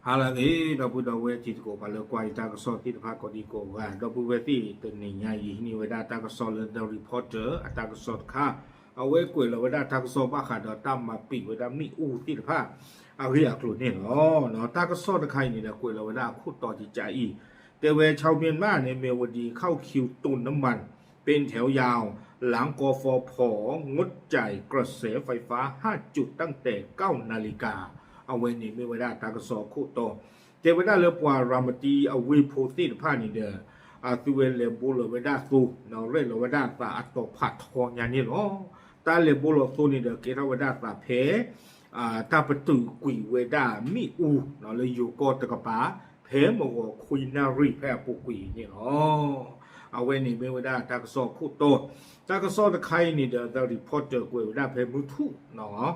ဟါလၢအဂ့ၤ ဒီပုၢ်ဒီဝဲၢ်တံၤသကိး ပှၤလၢကွၢ်ယတၢ်ကစီၣ်သ့ၣ်တဖၣ်ကိးဒံကိးဂၤ, ဒီပုၢ်ဝဲၢ်သ့ၣ်တနံၤညါအံၤ ဟံးန့ၢ်ဝဲဒၣ်တၢ်ကစီၣ်လၢ The Reporter အတၢ်ကစီၣ်တခါ, အဝဲကွဲးလီၤဝဲဒၣ်တၢ်ကစီၣ်ဘၣ်ဃးဒီးတၢ်မၤပံာ်ဝဲဒၣ်မ့ၣ်အူသ့ၣ်တဖၣ် အဂ့ၢ်အကျိၤန့ၣ်လီၤ. တၢ်ကစီၣ်တခါအံၤန့ၣ်ဒီး ကွဲးလီၤဝဲဒၣ်အခိၣ်တီကကးအံၤ, တဲဝဲ ชาวเมียนมาเนี่ย มีวันดีเข้าคิวเติมน้ำมันเป็นแถวยาว หลัง กฟผ งดจ่ายกระแสไฟฟ้าห้าจุดตั้งแต่เก้านาฬิกา အဝဲန့ၣ်မ့ၢ်ဝဲဒၣ်တၢ်ကစီၣ်အခိၣ်တီ, တဲဝဲဒၣ်လၢပှၤရၤမတံအဝ့ၢ်ဖိသ့ၣ်တဖၣ်န့ၣ်ဒီး အသုဝဲလဲၤဘိလီၤဝဲဒၣ်သိ, ရဲၣ်လီၤဝဲဒၣ်အသးအတီၤဖးထီညါန့ၣ်လီၤ. တၢ်လဲၤဘိလီၤသိန့ၣ်ဒီး ကဲထီၣ်ဝဲဒၣ်သးဖဲ တၢ်ပတုာ်ကွံာ်ဝဲဒၣ်မ့ၣ်အူလၢယိၤကီၢ်တကပၤ ဖဲမုၢ်ဂီၤခွံနၣ်ရံၣ်ဖဲအပူၤကွံာ်န့ၣ်လီၤ. အဝဲန့ၣ်မ့ၢ်ဝဲဒၣ်တၢ်ကစီၣ်အခိၣ်တီ, တၢ်ကစီၣ်တခါအံၤန့ၣ်ဒီး The Reporter ကွဲးဝဲဒၣ်ဖဲမုၢ်ထူၣ်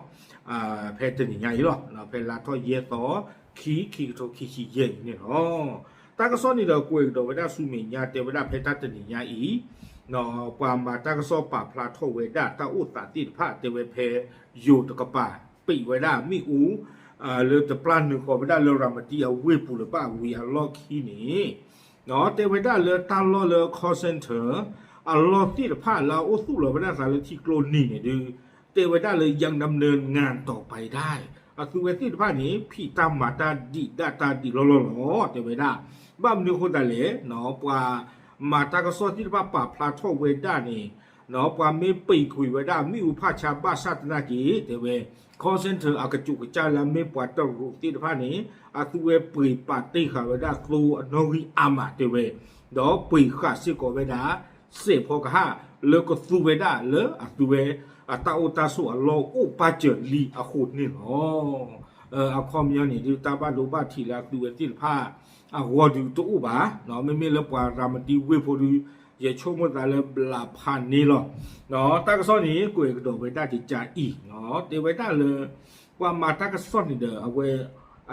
ဖဲတနံၤညါအံၤလီၤ. ဖဲလါထီၣ်ယဲၢ်သီ ခံ ခံကထိခံဆံယဲၢ်အံၤန့ၣ်လီၤ. တၢ်ကစီၣ်န့ၣ်ဒီးကွဲးကဒီးဝဲဒၣ်ဆူမဲာ်ညါ တဲဝဲဒၣ်ဖဲတၢ်တနံၤညါအံၤ ပှၤမၤတၢ်ကစီၣ်ပာ်ဖျါထီၣ်ဝဲဒၣ်တၢ်အိၣ်သးသ့ၣ်တဖၣ် တဲဝဲဖဲယိၤတကပၤ ပံာ်ဝဲဒၣ်မ့ၣ်အူ လၢတပျၢ်နုာ်ဃီၤဝဲဒၣ်လၢရၤမတံအဝ့ၢ်ပူၤလၢၤဘၣ်ဝံၤအလီၢ်ခံန့ၣ် တဲဝဲဒၣ်လၢတၢ်လီၢ်လၢ call center အလီၢ်သ့ၣ်တဖၣ်လၢအအိၣ်သူၣ်လီၤဝဲဒၣ်သးလၢထံကျိနံၤန့ၣ်ဒုး တဲဝဲဒၣ်လၢ ยังดำเนินงานต่อไปได้ အသုဝဲသ့ၣ်တဖၣ်န့ၣ် ဖံးတၢ်မၤတၢ်ဒံးဒၣ်တၢ်ဒံးလီၢ်လီၢ်လီၤ တဲဝဲဒၣ်. ဘၣ်မနုၤအဃိသတးလဲၣ် ပှၤမၤတၢ်ကစီၣ်သ့ၣ်တဖၣ်ပာ်ဖျါထီၣ်ဝဲဒၣ်န့ၣ် ပှၤမ့ၢ်ပံာ်ကွံာ်ဝဲဒၣ်မ့ၣ်အူဖးဆါဘၣ်ဆၣ်သနာ်က့ တဲဝဲ call center အကစူးကစၢ်လၢအမ့ၢ်ပှၤတရူးသ့ၣ်တဖၣ်န့ၣ် အသုဝဲပှ့ၤပာ်တ့ၢ်ဃာ်ဝဲဒၣ်သိအနီၣ်ဂံၢ်အါမး တဲဝဲ, ဒီးပှ့ၤဃာ်စ့ၢ်ကီးဝဲဒၣ် စဲးဖီကဟၣ်လၢကသူဝဲဒၣ်လၢအသုဝဲ အတၢ်အိၣ်တၢ်ဆိးအလီၢ်အိၣ်ပာ်စၢၤလံအဃိန့ၣ်လီၤ. အခီပညီန့ၣ်ဒုး တၢ်ဘၣ်ဒိဘၣ်ထံးလၢအသုဝဲသ့ၣ်တဖၣ်အဂီၢ်ဒုးတအိၣ်ဘၣ်, မ့မ့ၢ်လၢပှၤရၤမတံဝ့ၢ်ဖိဒုး ယဆိကမိၣ်သးလၢဘျးဖးန့ၣ်လီၤ. တၢ်ကစီၣ်န့ၣ် ကွဲးကဒီးဝဲဒၣ်ကကးအံၤ တဲဝဲဒၣ်လၢ ပှၤမၤတၢ်ကစီၣ်န့ၣ်ဒီး အဝဲ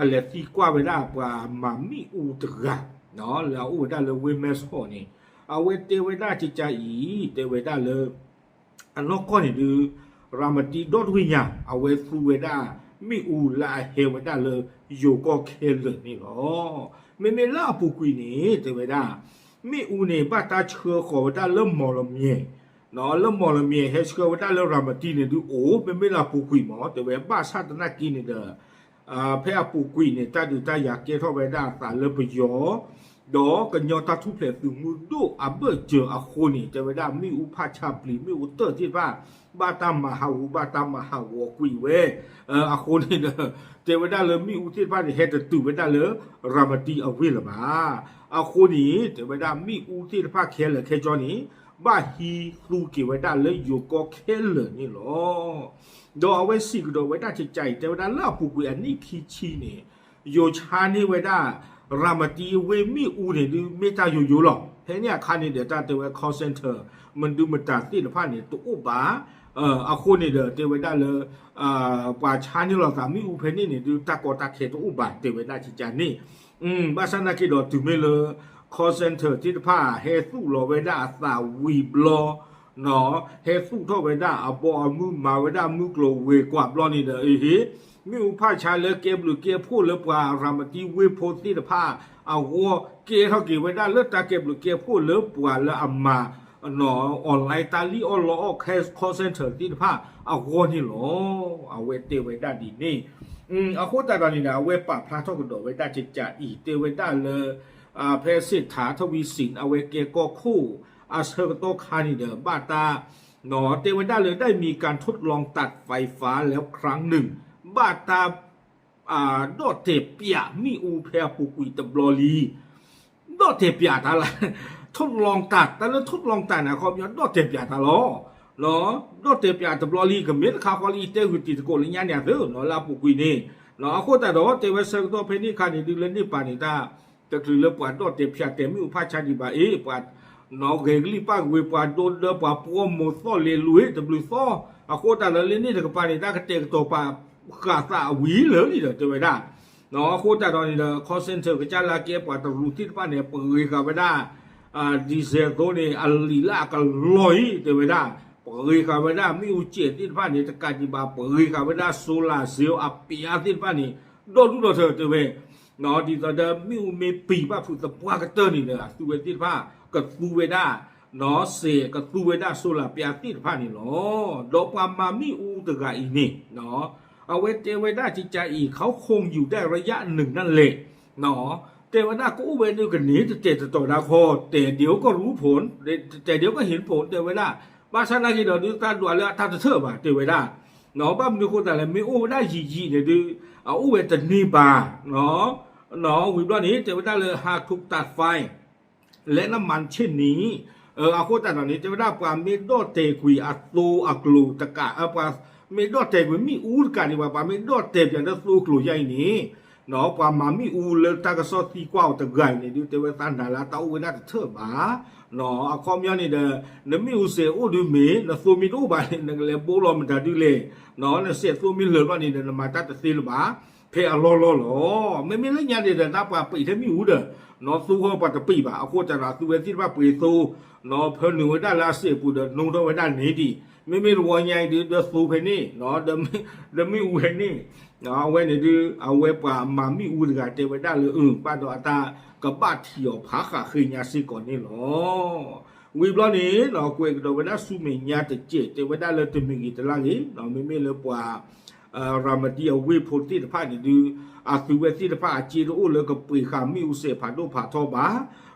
အလဲၤသံကွၢ်ဝဲဒၣ်ပှၤမၤမ့ၣ်အူတဂၤ လၢအအိၣ်ဝဲဒၣ်လၢဝ့ၢ်မဲၢ်ဆီးန့ၣ် အဝဲတဲဝဲဒၣ်ကကးအံၤ တဲဝဲဒၣ်လၢ အနီၢ်ကီၢ်န့ၣ်ဒုး ရၤမတံဒီတဝ့ၢ်ညါ အဝဲသူဝဲဒၣ် မ့ၣ်အူလၢအဟဲဝဲဒၣ်လၢယိၤကီၢ်ခဲလၢာ်န့ၣ်လီၤ. မ့မ့ၢ်လၢအပူၤကွံာ်န့ၣ် တဲဝဲဒၣ် မ့ၣ်အူန့ၣ် ဘၣ်တၢ်ဆှၢဃီၤဝဲဒၣ်လၢမီၢ်လမၠဲၣ် လၢမီၢ်လမၠဲၣ် ဟဲဆှၢဝဲဒၣ်လၢရၤမတံန့ၣ်ဒုးအိၣ် မ့မ့ၢ်လၢအပူၤကွံာ်မး တဲဝဲ ဘၣ်ဆၣ်သနာ်က့န့ၣ်ဒီး ဖဲအပူၤကွံာ်န့ၣ် တၢ်ဒုးတၢ်ယၤကဲထီၣ်ဝဲဒၣ်အသးလၢပယီၤ ဒီးကညီတၢ်ထူၣ်ဖျဲးသုးမုၢ်ဒိၣ်အဘၢၣ်စၢၤအဃိန့ၣ် တဲဝဲဒၣ်မ့ၣ်အူဖးဆါပျံၤ မ့ၣ်အူတၢၢ်သ့ၣ်တဖၣ် ဘၣ်တၢ်မၤဟးဂူာ် ဘၣ်တၢ်မၤဟးဂီၤကွံာ်ဝဲ အဃိန့ၣ်ဒီး တဲဝဲဒၣ်လၢမ့ၣ်အူသ့ၣ်တဖၣ်န့ၣ် ဟဲတတုၤဝဲဒၣ်လၢရၤမတံအဝ့ၢ်လၢၤဘၣ်. အဃိန့ၣ် တဲဝဲဒၣ်မ့ၣ်အူသ့ၣ်တဖၣ်ခဲလၢာ်ခဲဆ့န့ၣ် ဘၣ်ဟံးသူက့ၤဝဲဒၣ်လၢယိၤကီၢ်ခဲလၢာ်န့ၣ်လီၤ. ဒီးအဝဲစံးကဒီးဝဲဒၣ်ကကးအံၤ တဲဝဲဒၣ်လၢအပူၤကွံာ်အနံၣ်ခံဆံန့ၣ် ယိၤဆါန့ၢ်ဝဲဒၣ် ရၤမတံဝ့ၢ်မ့ၣ်အူန့ၣ်ဒုး မ့ၢ်တၢ်ယိယိလီၤ. ဖဲန့ၣ်အခါန့ၣ်ဒီး တၢ်တဲဝဲ call center မဒုမတၤသ့ၣ်တဖၣ်န့ၣ် တအိၣ်ဘၣ်. အဃိန့ၣ်ဒီး တဲဝဲဒၣ်လၢ ပှၤဆါန့ၢ်လိာ်သးမ့ၣ်အူဖဲန့ၣ်န့ၣ်ဒုး တၢ်ကီတၢ်ခဲတအိၣ်ဘၣ် တဲဝဲဒၣ်ကကးန့ၣ် ဘၣ်ဆၣ်သနာ်က့ဒီး တုၤမ့ၢ်လၢ call center သ့ၣ်တဖၣ် ဟဲသူၣ်လီၤဝဲဒၣ်အသးဝံၤဘျီ ဟဲသူၣ်ထီၣ်ဝဲဒၣ်အဘီအမုၢ် မၤဝဲဒၣ်မုၢ်ကျိၤဝဲၤကွာ်ဘျီန့ၣ်ဒီး အဟ့ မ့ၣ်အူဖးဆါလၢကဲဘျုးကဲဖှိၣ်လၢပှၤရၤမတံဝ့ၢ်ဖိသ့ၣ်တဖၣ်အဂီၢ် ကဲထီၣ်က့ၤဝဲဒၣ်လၢတၢ်ကဲဘျုးကဲဖှိၣ်လၢပှၤလၢအမၤ online တၢ်လံၣ်အီၣ်လီအီၣ် call center သ့ၣ်တဖၣ်အဂီၢ်န့ၣ်လီၤ. အဝဲတဲဝဲဒၣ်ဒ်န့ၣ် အဃိသတးဒီးန့ၣ်ဒီး အဝဲပာ်ဖျါထီၣ်ကဒီးဝဲဒၣ်ကကးအံၤ တဲဝဲဒၣ်လၢ ဖဲစ့းထးထီၣ်ဝံစံး အဝဲကဲကီၢ်ခိၣ်အဆၢကတီၢ်ခါန့ၣ်ဒီး ဘၣ်တၢ် တဲဝဲဒၣ်လၢ ได้มีการทดลองตัดไฟฟ้าแล้วครั้งหนึ่ง ဘၣ်တၢ် ဒီၣ်တဲာ်ပၠးမ့ၣ်အူဖဲအပူၤကွံာ်တဘျီလံ ဒီၣ်တဲာ်ပၠးတၢ်လၢ ထိၣ်လီၤတၢ် တၢ်လၢထိၣ်လီၤတၢ်န့ၣ် အခီပညီဒီၣ်တဲာ်ပၠးတၢ်လီၤ. ဒီၣ်တဲာ်ပၠးတဘျီလံ ကမ့ၢ်တခါဃီလံ တဲဂုာ်တံၤသကိးလၢညါန့ၣ်အသိး လၢအပူၤကွံာ်န့ၣ် အဃိသတးဒီး တဲဝဲဆၢကတီၢ်ဖဲန့ၣ်အခါန့ၣ် ဒုးလၢန့ၣ်ပၤန့ၣ် တၢ်တချုးလၢပှၤဒီၣ်တဲာ်ပၠးတဲာ်မ့ၣ်အူဖးဆါဒံးဘၣ်အ့ၣ် ပှၤ နီၣ်ဂဲၤကလံၣ်ပၣ်ကဝ့ၤ ပှၤဒိဒီးပှၤပှီၢ်မိၢ်သီၣ်လဲၤလွံၢ်တဘျုးသီ အဃိသတးဒီးလၢန့ၣ်တကပၤန့ၣ် တၢ်ကတဲာ်ကတီၤပာ်ဃာ်သးအဝံၤလၢာ်လံဒီး တဲဝဲဒၣ် အဃိသတးဒီးန့ၣ်ဒီး call center ကစၢ်လၢကဲပှၤတရူးသ့ၣ်တဖၣ်န့ၣ် ပှ့ၤဃာ်ဝဲဒၣ် diesel သိန့ၣ် အလံာ်လၢအကလီၢ်အံၤ တဲဝဲဒၣ် ပှ့ၤဃာ်ဝဲဒၣ်မ့ၣ်အူစဲးသ့ၣ်တဖၣ်န့ၣ် တကးဒံးဘၣ် ပှ့ၤဃာ်ဝဲဒၣ် solar cell အပျးသ့ၣ်တဖၣ်န့ၣ် ဒီဒူၣ်ဒီထၢ တဲဝဲ ဒ်သိးဒီးမ့ၣ်အူမ့ၢ်ပံာ်ဘၣ်ဖုးသပှၢ်ကတၢၢ်န့ၣ်ဒီး အသုဝဲသ့ၣ်တဖၣ် ကသူဝဲဒၣ် စဲး ကသူဝဲဒၣ် solar ပျးသ့ၣ်တဖၣ်န့ၣ်လီၤ. ဒီးပှၤမၤမ့ၣ်အူတဂၤအံၤန့ၣ် အဝဲတဲဝဲဒၣ် จะจ่ายอีก เขาคงอยู่ได้ระยะหนึ่งนั่นแหละ တဲဝဲဒၣ်ကအိၣ်ဝဲဒၣ်ကန့ၣ် တတဲာ်တတီၤဒၣ်ခီ တဲဒ်ကရူၢ်ဖိ တဲဒ်ကဟ့ၣ်ဖိ တဲဝဲဒၣ် ဘၣ်ဆၣ်သနာ်က့ဒီး ဒုးတၢ်ဒွးလၢအတၢ်တထၢၣ်ဘၣ် တဲဝဲဒၣ် ဘၣ်မနုၤဃိသတးလဲၣ် မ့ၢ်အိၣ်ဝဲဒၣ်ယံာ်ယံာ်န့ၣ်ဒုး အအိၣ်ဝဲတန့ၢ်ဘၣ် ဝံၤဘျီန့ၣ် တဲဝဲဒၣ်လၢ หากถูกตัดไฟ และน้ำมันเช่นนี้ အဃိသတးဒီးန့ၣ် တဲဝဲဒၣ်ပှၤမ့ၢ်ဒီၣ်တဲာ်ကွံာ်အသိအကျိၤတကး ပှၤမ့ၢ်ဒီၣ်တဲာ်ကွံာ်မ့ၣ်အူတကးဒံးဘၣ် ပှၤမ့ၢ်ဒီၣ်တဲာ်ပျးလၢသိအကျိၤယါအံၤန့ၣ် ပှၤမၤမ့ၣ်အူလၢတၢ်ကစီၣ်သံကွၢ်အီၤတဂၤအံၤန့ၣ်ဒုး တဲဝဲသးနၤလၢတၢ်အိၣ်ဝဲဒၣ်တထၢၣ်ဘၣ် အခီပညီန့ၣ်ဒီး နမ့ၣ်အူစဲးအိၣ်ဒုးမ့ၢ် နသိမ့ၢ်တအိၣ်ဘၣ်န့ၣ် နကလဲၤဘိလီၤမတၤဒုးလဲၣ် နစဲးသိမ့ၢ်လၢာ်ဘျီန့ၣ်ဒီး နမၤတၢ်တသ့လၢၤဘၣ် ဖဲအလီၢ်လီၢ်လီၤ. မ့မ့ၢ်လၢညါန့ၣ်ဒီး နပှၤပံာ်ထဲမ့ၣ်အူဒီး နသိဃီပှၤတပံာ်ဘၣ် အဃိသတးဒီး အသုဝဲသ့ၣ်တဖၣ်ပှ့ၤသိ နဖၢနုာ်ဝဲဒၣ်လၢအစဲးပူၤဒီး နိထီၣ်ဝဲဒၣ်န့ၣ်ဒံး မ့မ့ၢ်တဝီညါအံၤဒုး ဒီးသိဖဲန့ၣ် ဒီးမ့ၣ်အူဖဲန့ၣ် အဝဲန့ၣ်ဒုး အဝဲပှၤမၤမ့ၣ်အူတဂၤတဲဝဲဒၣ်လၢ အၢ ဘၣ်ဒီးအတၢ်ကဘၣ်ထံးအီၤဖးဃးဃ့ညါစ့ၢ်ကီးန့ၣ်လီၤ. ဝံၤဘျီန့ၣ် ကွဲးကဒီးဝဲဒၣ်ဆူမဲာ်ညါတစဲး တဲဝဲဒၣ်လၢတမံၤဂ့ၤတလါဂ့ၤ မ့မ့ၢ်လၢပှၤ ရၤမတံအဝ့ၢ်ဖိသ့ၣ်တဖၣ်န့ၣ်ဒုး အသုဝဲသ့ၣ်တဖၣ်အစ့တအိၣ်လၢကပှ့ၤဃာ်မ့ၣ်အူစဲးဖးဒိၣ်ဖးထီဘၣ်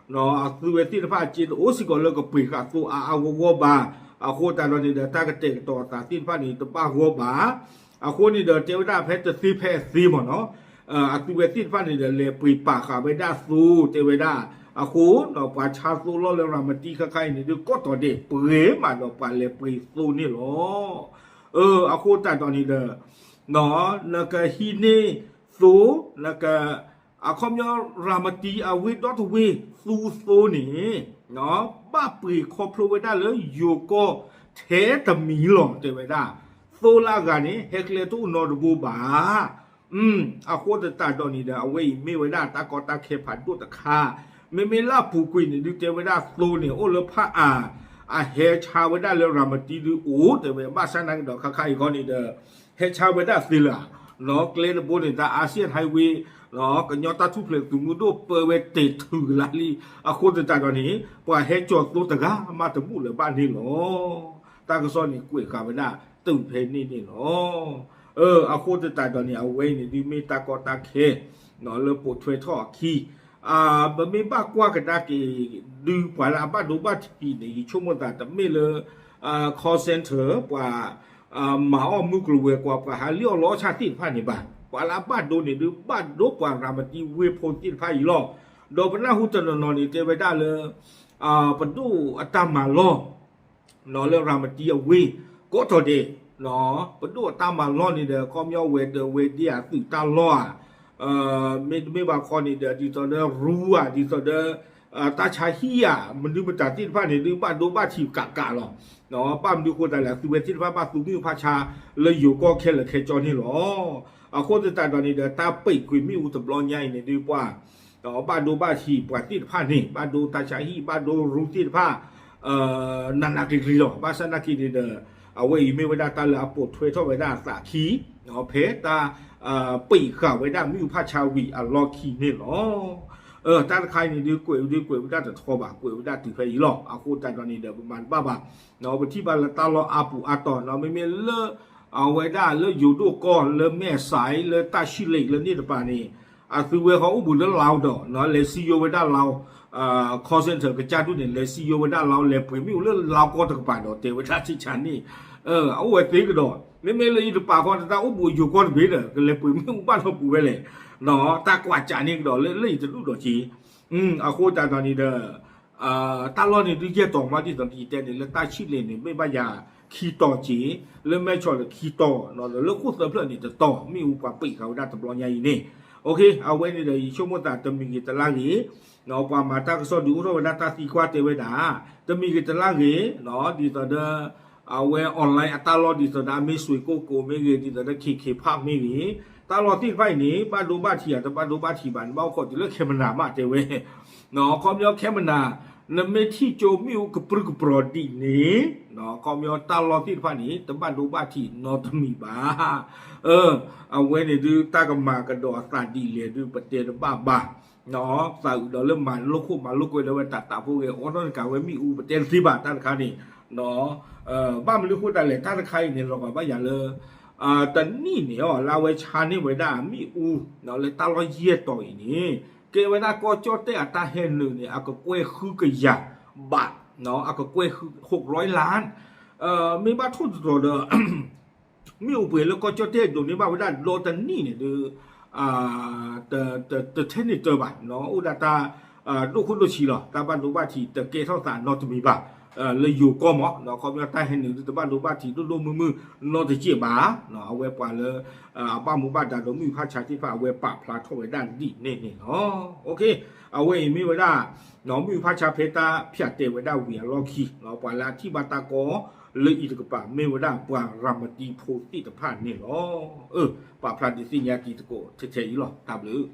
အသုဝဲသ့ၣ်တဖၣ်အစ့တအိၣ်စ့ၢ်ကီးလၢကပှ့ၤဃာ်သိအါအါဂီၢ်ဂီၢ်ဘၣ် အဃိသတးဒီးန့ၣ်ဒီး တၢ်ကတဲာ်ကတီၤအသးသ့ၣ်တဖၣ်န့ၣ် တဘၣ်ဂီၢ်ဘၣ် အဃိန့ၣ်ဒီး တဲဝဲဒၣ်ဖဲတသ့ဖဲအသ့မ့ၢ်နီၤ အသုဝဲသ့ၣ်တဖၣ်န့ၣ်ဒီး လဲၤပှ့ၤပာ်ဃာ်ဝဲဒၣ်သိ တဲဝဲဒၣ် အဃိ ပှၤဆါသိလီၢ်လၢရၤမတံခါခါအံၤန့ၣ်ဒုး ကိးတီၤဒဲး ပှဲၤမးဒီးပှၤလဲၤပှ့ၤသိန့ၣ်လီၤ. အဃိသတးဒီးန့ၣ်ဒီး နကဟံးန့ၢ်သိ နက အခီပညီရၤမတံအဝ့ၢ်ဒီတဝ့ၢ်သူသိန့ၣ် ဘၣ်ပှ့ၤခီဖျိဝဲဒၣ်လၢယိၤကီၢ်ထဲတမံၤလီၤ တဲဝဲဒၣ် သိလၢအဂၤန့ၣ် ဟဲကျဲတအိၣ်နီတဘိဘၣ် အဃိသတးဒီးန့ၣ်ဒီး အဝဲအံၤမ့ၢ်ဝဲဒၣ်တၢ်ကီတၢ်ခဲဖးဒိၣ်တခါ မ့မ့ၢ်လၢအပူၤကွံာ်န့ၣ်ဒုး တဲဝဲဒၣ်သိန့ၣ် အိၣ်လၢဖးအၣ် အဟဲဆါဝဲဒၣ်လၢရၤမတံဒုးအိၣ် တဲဝဲ ဘၣ်ဆၣ်သနာ်က့ဒီး ခါခါအံၤခီန့ၣ်ဒီး ဟဲဆါဝဲဒၣ်သ့လၢာ် နီၢ်ကျဲတဘိန့ၣ် တၢ် Asian Highway ကညီတၢ်ထူၣ်ဖျဲးသုးမုၢ်ဒိၣ်ပၢဝဲတ့ၢ်ထုးကလါလံ အဃိသတးဒီးန့ၣ် ပှၤဟဲကၠီၤသိတဂၤမးတဘူၣ်လၢၤဘၣ်န့ၣ်လီၤ. တၢ်ကစီၣ်န့ၣ် ကွဲးဃာ်ဝဲဒၣ်တုၤဖဲန့ၣ်န့ၣ်လီၤ. အဃိသတးဒီးန့ၣ် အဝဲအံၤန့ၣ်ဒုးမ့ၢ်တၢ်ကီတၢ်ခဲ လၢပိာ်ထွဲထီၣ်အခံ ပမ့ၢ်ဘၣ်ကွၢ်ကဒါက့ၤ ဒုးပှၤလၢအဘၣ်ဒိဘၣ်ထံးန့ၣ် ယဆိကမိၣ်သးတမ့ၢ်လၢ call center ပှၤ မၤအီၣ်မုၢ်ကျိၤဝဲၤကွာ် ပှၤဟးလံၣ်အီၣ်လီအီၣ်ဆၣ်သ့ၣ်တဖၣ်န့ၣ်ဘၣ်. ပှၤလၢအဘၣ်ဒိန့ၣ်ဒုး ဘၣ်ဒိပှၤရၤမတံဝ့ၢ်ဖိသ့ၣ်တဖၣ်အံၤလီၤ. ဒီးပနၢ်ဟူတနီၤနီၤန့ၣ် တဲဝဲဒၣ်လၢ ပဒိၣ်အတၢ်မၤလီၢ် လၢရၤမတံအဝ့ၢ် ကိးတီၤဒဲး ပဒိၣ်အတၢ်မၤလီၢ်န့ၣ်ဒီး ခီပညီဝဲၤဒၢးဝဲၤဒ့ဧါ သုးတၢ်လီၢ်ဧါ မ့တမ့ၢ်ဘၣ်ခီန့ၣ်ဒီး ဒ်သိးဒီးရူဧါ ဒ်သိးဒီး တၢ်ဆါဟံၣ်ဧါ မနုၤမတၤသ့ၣ်တဖၣ်န့ၣ်ဒုး ဘၣ်ဒိဘၣ်ထံးကးကးလီၤ. ဘၣ်မနုၤဃိသတးလဲၣ် အသုဝဲသ့ၣ်တဖၣ်ဘၣ်သူမ့ၣ်အူဖးဆါလၢယိၤကီၢ်ခဲလၢာ်ခဲဆ့န့ၣ်လီၤ. အဃိသတးဒီးန့ၣ်ဒီး တၢ်ပံာ်ကွံာ်မ့ၣ်အူတဘျီညါအံၤန့ၣ်ဒုးပှၤ ဘၣ်ဒိဘၣ်ထံးပှၤသ့ၣ်တဖၣ်န့ၣ် ဘၣ်ဒိတၢ်ဆါဟံၣ် ဘၣ်ဒိရူသ့ၣ်တဖၣ် နးနးကျံၤကျံၤလီၤ. ဘၣ်ဆၣ်သနာ်က့န့ၣ်ဒီး အဝဲအံၤမ့ၢ်ဝဲဒၣ်တၢ်လၢအပိာ်ထွဲထီၣ်ဝဲဒၣ်အသးခံ ဖဲတၢ် ပံာ်ဃာ်ဝဲဒၣ်မ့ၣ်အူဖးဆါဝံၤအလီၢ်ခံန့ၣ်လီၤ. တၢ်တခါအံၤန့ၣ်ဒုးကွဲးဒုးကွဲးဝဲဒၣ်တထီဘၣ် ကွဲးဝဲဒၣ်တုၤဖဲအံၤလီၤ. အဃိသတးဒီးန့ၣ်ဒီး ပမၤတဘၣ်ဘၣ် ပထံၣ်ဘၣ်လၢတၢ်လီၢ်အါပူၤအါတီၤ မ့မ့ၢ်လၢ အဝဲဒၣ်လၢယိၤဒိၣ်ကီၢ်လၢမဲၢ်စဲးလၢတၢ်ဆံၣ်လ့ၣ်လၢန့ၣ်တပၤန့ၣ် အသုဝဲဃီအိၣ်ဘူးလၢလါဒီး လဲၤစံယိဝဲဒၣ်လါ call center ကစၢ်ဒူၣ်န့ၣ် လဲၤစံယိဝဲဒၣ်လါ လဲၤပှ့ၤမ့ၣ်အူလၢလါကီၢ်တကပၤဒီး တဲဝဲဒၣ်ဆံၣ်ဆါန့ၣ် အအိၣ်ဝဲသ့ကဒီး မ့မ့ၢ်လၢယတပာ်ဃီတၢ်အိၣ်ဘူးယိၤကီၢ်တဘ့ၣ်ဒီး ကလဲၤပှ့ၤမ့ၣ်အူဘၣ်ထီၣ်ပူၤဝဲလဲၣ် တၢ်ကွၢ်ကးန့ၣ်ကဒီးလၢယတဒူၣ်ဒီးက့ အဃိသတးဒီးန့ၣ်ဒီး တၢ်လီၢ်န့ၣ်ဒုးယဲၢ်တီၤမး ဒ်သိးယတဲန့ၣ် လၢတၢ်ဆံၣ်လ့ၣ်န့ၣ် မ့ၢ်ဘၣ်ယၤခံတီၤက့ လၢမဲၢ်ဆီးန့ၣ်ခံတီၤ လၢခိၣ်သၢဖျၢၣ်န့ၣ်တတီၤ မ့ၣ်အူပှၤပံာ်ဃာ်ဝဲဒၣ်တဘျီညါအံၤန့ၣ် အဝဲန့ၣ်ဒီးယဆိကမိၣ်သးတမံၤဂ့ၤတလါဂ့ၤ ပှၤမၤတၢ်ကစီၣ်ဒုးအိၣ်ထီၣ်ဝဲဒၣ်တၢ်သံကွၢ်တဲဝဲဒၣ် တမံၤဂ့ၤတလါဂ့ၤ ဒ်သိးဒီး အဝဲ online အတၢ်လီၢ်ဒ်သိးဒီး အမ့ၢ်စွ့ၤကိၣ်ကိးမ့ၢ်ဂ့ၤ ဒ်သိးဒီး ခ့ခ့ဖးမ့ၢ်ဂ့ၤ တၢ်လီၢ်သ့ၣ်တဖၣ်အံၤန့ၣ် ဘၣ်ဒိဘၣ်ထံးဧါ တဘၣ်ဒိဘၣ်ထံးဘၣ်န့ၣ် ဘၣ်အိၣ်ခိးတုၤလၢခဲမနၤမးတဲဝဲ ခီပညီခဲမနၤ နမ့ၢ်ထံၣ်ကၠိမ့ၣ်အူကပြုၢ်ကပြီၤဒ်န့ၣ်, ခီပညီတၢ်လီၢ်သ့ၣ်တဖၣ်န့ၣ် တဘၣ်ဒိဘၣ်ထံးနီတမံၤဘၣ်. အဝဲန့ၣ်ဒုးတၢ်ကမၤကဒီးအသးဒ်လဲၣ်ဒုး ပတဲတဘၣ်ဘၣ်. သးအုးဒီးလၢမၤလိခိၣ်မၤလိကွဲလၢဝဲတၢ်တၢ်ဖိဂဲၤအီၣ်နီၢ်တကးဝဲမ့ၣ်အူ ပတဲတသ့ဘၣ်တၢ်တခါန့ၣ်. ဘၣ်မနုၤဃိတၢ်လဲၣ် တၢ်တခါအံၤန့ၣ် လီၤဂာ်ဘၣ်ယၤလၢ တနံၣ်န့ၣ်အီၤ လၢအဝဲဆါန့ၢ်ဝဲဒၣ်မ့ၣ်အူ လၢတၢ်လီၢ်ယဲၢ်တီၤအံၤန့ၣ် ကဲဝဲဒၣ်ကီၢ်ကၠီၣ်တဲၣ်အတၢ်ဟဲနုာ်န့ၣ် အကကွဲၢ်ဃုကယၤဘး, အကကွဲၢ်ဃု ဟူးရီးလၢ်, မ့ၢ်ဘၣ်ထိၣ်သတြီၤဒီး မ့ၣ်အူပှဲၤလၢကီၢ်ကၠီၣ်တဲၣ်ဒိးန့ၢ်ဘၣ်ဝဲဒၣ်ဒီတနံၣ်န့ၣ်ဒီး တထဲန့ၣ်တၢၤဘၣ်, အိၣ်ဒၣ်တၢ် ဒိၣ်ခိၣ်ဒိၣ်ဆံးလီၤ. တၢ်ဘၣ်ဒိဘၣ်ထံးတကဲထီၣ်သးနီတမံၤဘၣ် လၢယိၤကီၢ်မး, ခီပညီတၢ်ဟဲနုာ်ဒုးတဘၣ်ဒိဘၣ်ထံးဒိၣ်ဒိၣ်မုၢ်မုၢ်နီတစဲးဘၣ်. အဝဲပှၤလၢ အဘၣ်မူဘၣ်ဒါဒီးမုၢ်ဖးဆါသ့ၣ်တဖၣ် အဝဲပာ်ဖျါထီၣ်ဝဲဒၣ်ဒ်န့ၣ်န့ၣ်လီၤ. အဝဲအံၤမ့ၢ်ဝဲဒၣ် မုၢ်ဖးဆါဖဲတၢ်ဖၠးတဲာ်ဝဲဒၣ်ဝံၤအလီၢ်ခံ, ပှၤလၢအထံၣ်ဘၣ်တၢ်ကီ လၢအံၤတကပၤ မ့ၢ်ဝဲဒၣ်ပှၤရၤမတံဖိသ့ၣ်တဖၣ်န့ၣ်လီၤ. ပာ်ဖျါဒုးသ့ၣ်ညါတံၤသကိးထဲထဲအံၤလီၤ. တၢ်ဘျုး